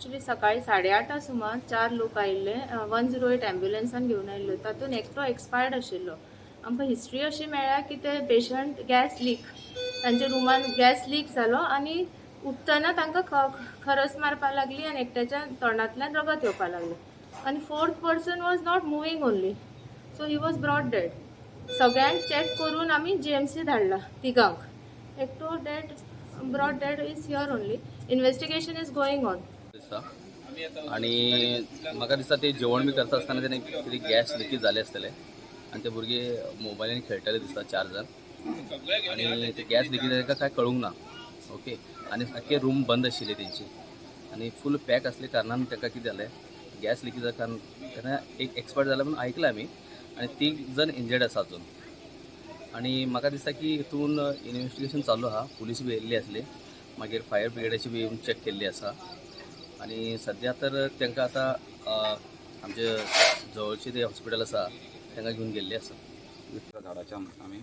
Actually सकाळी 8:30 सुमार चार लोक आयिल्ले, 108 ॲम्ब्युलन्सान घेवन आयिल्ले. तातूंत एकटो एक्सपायर्ड आशिल्लो. आमकां हिस्ट्री अशी मेळ्ळ्या की ते पेशंट गॅस लीक, तांच्या रुमान गॅस लीक जालो आनी उठतना तांकां खरस मारपाक लागली आनी एकट्याच्या तोंडांतल्यान रगत येवपाक लागलें आनी fourth person was not moving only, so he was brought dead. सगळ्यांक चॅक करून आमी जीएमसी धाडला तिगांक. एकटो dead, brought dead is here only. Investigation is going on. दिसता आणि म्हाका दिसता ते जेवण बी करता आसतना तेणे कितें गॅस लिकेज जाले आसतले आनी ते भुरगे मोबायलान खेळटाले दिसता चार जाण आणि ते गॅस लिकेज तांकां कांय कळूंक ना. ओके, आनी सारके रूम बंद आशिल्ले तेंची आनी फूल पॅक आसले कारणान तांकां कितें जालें, गॅस लिकेज जाल्या कारणान तेन्ना एक एक्सपायर जाला म्हणून आयकलां आमी आनी तीग जण इंजर्ड आसा अजून. आणि म्हाका दिसता की हितून इन्वेस्टिगेशन चालू आहा. पुलीस बी येयल्ली आसली, मागीर फायर ब्रिगेडाची बी येवन चॅक केल्ली आसा आणि सद्या तर तांकां आतां आमचे जवळचे ते हॉस्पिटल आसा, तांकां घेवन गेल्ले आसा. झाडाच्या आमी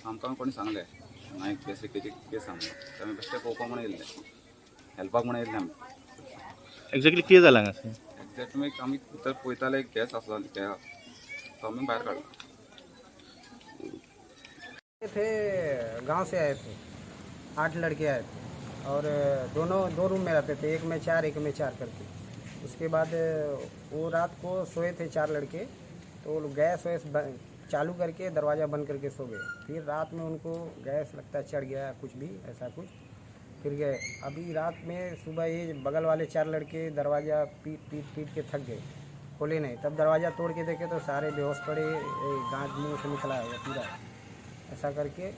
आमकां कोणी सांगलें ना एक गॅस लिकेजी केस आहा म्हणून. आमी बेश्टे पळोवपाक म्हणून येयल्ले, हेल्पाक म्हणून येयल्ले आमी. एक्झॅक्टली कितें जालां हांगासर? एक्झॅक्ट मागीर आमी भितर पळयताले, गॅस आसलो, गॅस तो आमी भायर काडलो. थे, गांव से आए थे, आठ लड़के आए थे और दोनों दो रूम में रहते थे, एक में चार, एक में चार करके। उसके बाद वो रात को सोए थे चार लड़के, तो वो लोग गैस वैस चालू करके, दरवाज़ा बंद करके सो गए। फिर रात में उनको गैस लगता है चढ़ गया, कुछ भी ऐसा कुछ। फिर गए अभी रात में, सुबह ये बगल वाले चार लड़के दरवाज़ा पीट पीट पीट के थक गए, खोले नहीं। तब दरवाज़ा तोड़ के देखे तो सारे बेहोश पड़े, ये गांठ मुँह से निकला है पूरा, ऐसा करके।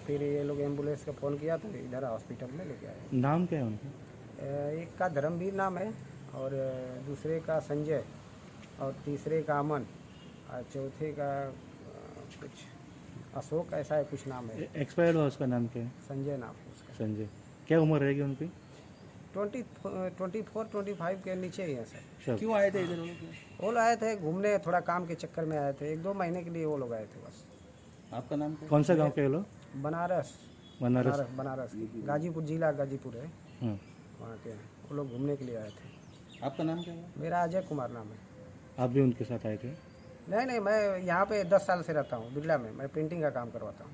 फिर ये लोग एम्बुलेंस का फ़ोन किया तो इधर हॉस्पिटल में लेके आए। नाम क्या है उनका? एक का धर्मवीर नाम है और दूसरे का संजय और तीसरे का अमन और चौथे का कुछ अशोक, ऐसा है कुछ नाम है। एक्सपायर्ड हुआ उसका नाम क्या है? संजय नाम है उसका। संजय। क्या उम्र रहेगी उनकी? 24, 25 के नीचे ही है सर। सब। क्यों आए थे इधर वो लोग? वो लोग आए थे घूमने, थोड़ा काम के चक्कर में आए थे। एक दो महीने के लिए वो लोग आए थे बस। आपका नाम क्या? कौन सा गांव के ये लोग? बनारस। बनारस। बनारस, बनारस, गाजीपुर जिला, गाजीपुर है। वहाँ के हैं वो लोग, घूमने के लिए आए थे। आपका नाम क्या है? मेरा अजय कुमार नाम है। आप भी उनके साथ आए थे? नहीं, मैं यहाँ पे 10 साल से रहता हूँ बिरला में। मैं प्रिंटिंग का काम करवाता हूँ,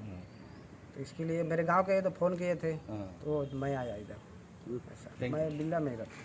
तो इसके लिए मेरे गांव के तो फ़ोन किए थे तो मैं आया इधर ऐसा। मैं बिरला में ही रहता हूँ।